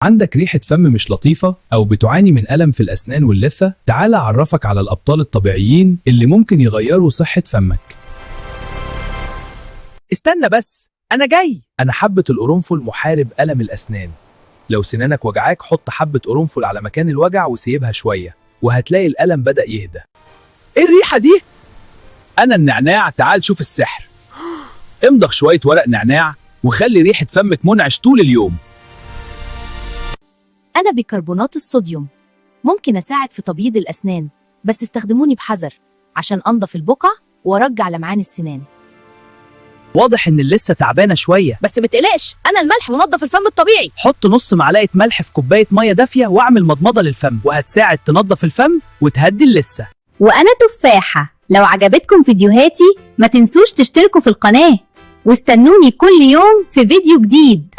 عندك ريحة فم مش لطيفة أو بتعاني من ألم في الأسنان واللثة؟ تعال أعرفك على الأبطال الطبيعيين اللي ممكن يغيروا صحة فمك. استنى بس، أنا جاي. أنا حبة القرنفل محارب ألم الأسنان. لو سنانك وجعاك حط حبة قرنفل على مكان الوجع وسيبها شوية، وهتلاقي الألم بدأ يهدى. إيه الريحة دي؟ أنا النعناع، تعال شوف السحر. امضغ شوية ورق نعناع وخلي ريحة فمك منعش طول اليوم. أنا بيكربونات الصوديوم، ممكن أساعد في تبييض الأسنان، بس استخدموني بحذر عشان أنضف البقع وأرجع لمعان السنان. واضح ان اللثة تعبانة شوية. بس متقلقش، أنا الملح منظف الفم الطبيعي. حط نص معلقه ملح في كوباية مية دافيه واعمل مضمضة للفم، وهتساعد تنظف الفم وتهدي اللثة. وأنا تفاحة. لو عجبتكم فيديوهاتي ما تنسوش تشتركوا في القناة واستنوني كل يوم في فيديو جديد.